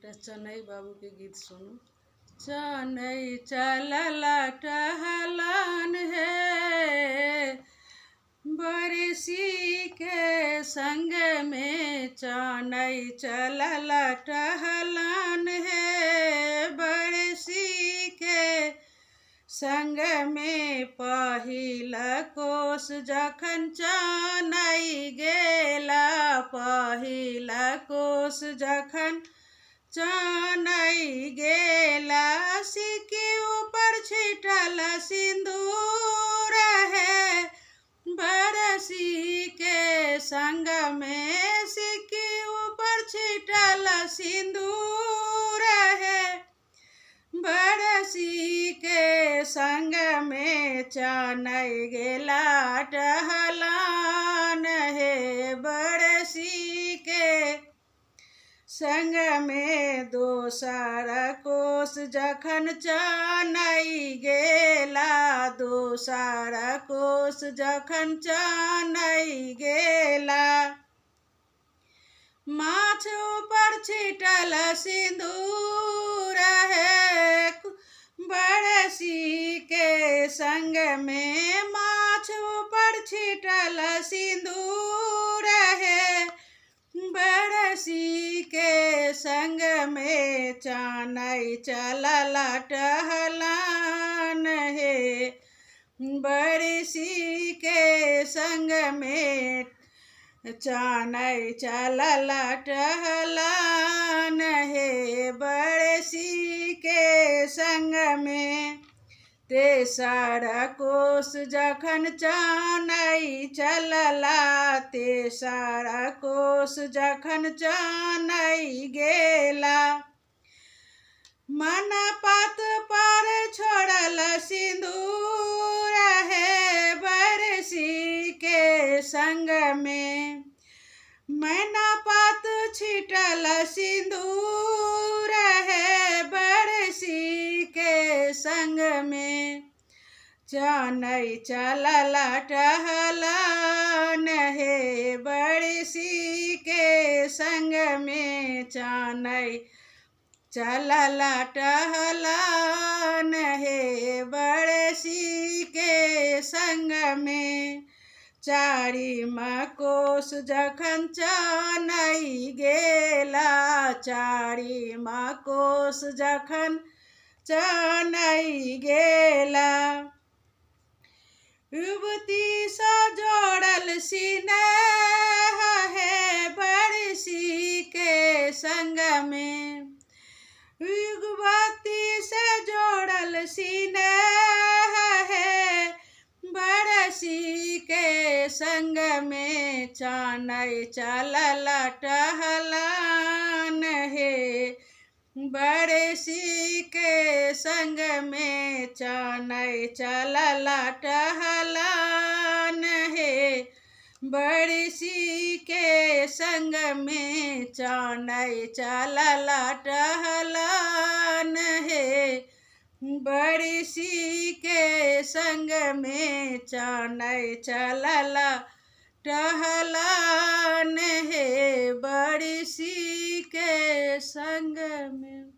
एकटा चनई बाबूके गीत सुनू। चनई चलला टहलन हे, बरसी के संग में चनई चलला टहलन हे, बरसी के संग में पहिल कोस जखन चनई गेला, पहिल कोस जखन चनई गेला, सिक्की ऊपर छिटल सिन्दूर हे, बरसी के संग में सिक्की ऊपर छिटल सिन्दूर हे, बरसी के संग में चनई गेला टहलान हे, बरसी के संग में दोसर कोस जखन चनई गेला, दोसर कोस जखन चनई गेला, माछ ऊपर छिटल सिन्दूर हे, बरसी के संग में माछ ऊपर छिटल सिन्दूर हे, बरसी के संग में चनई चलला टहलान हे, बरसी के संग में चनई चलला टहलान हे, बरसी के संग में तेसर कोस जखन चनई चलला, तेसर कोस जखन चनई गेला, मन पात पर छोड़ल सिन्दूर हे, बरसी के संग में मैना पात छिटल सिन्दूर हे, बरसी के संग में चनई चलला टहलान हे, बरसी के संग में चनई चलला टहलान हे, बरसी के संग में चारिम कोस जखन चनई गेला, चारिम कोस जखन चनई गेला, युवती सँ जोड़ल सिनेह हे, बरसी के संग में युवती से जोड़ल सिनेह हे, बरसी के संग में चनई चलला टहलान हे, बरसी के संग में चनई चलला टहलान हे, बरसी के संग में चनई चलला टहलान हे, बरसी के संग में चनई चलला टहलान हे, बरसी के संग में।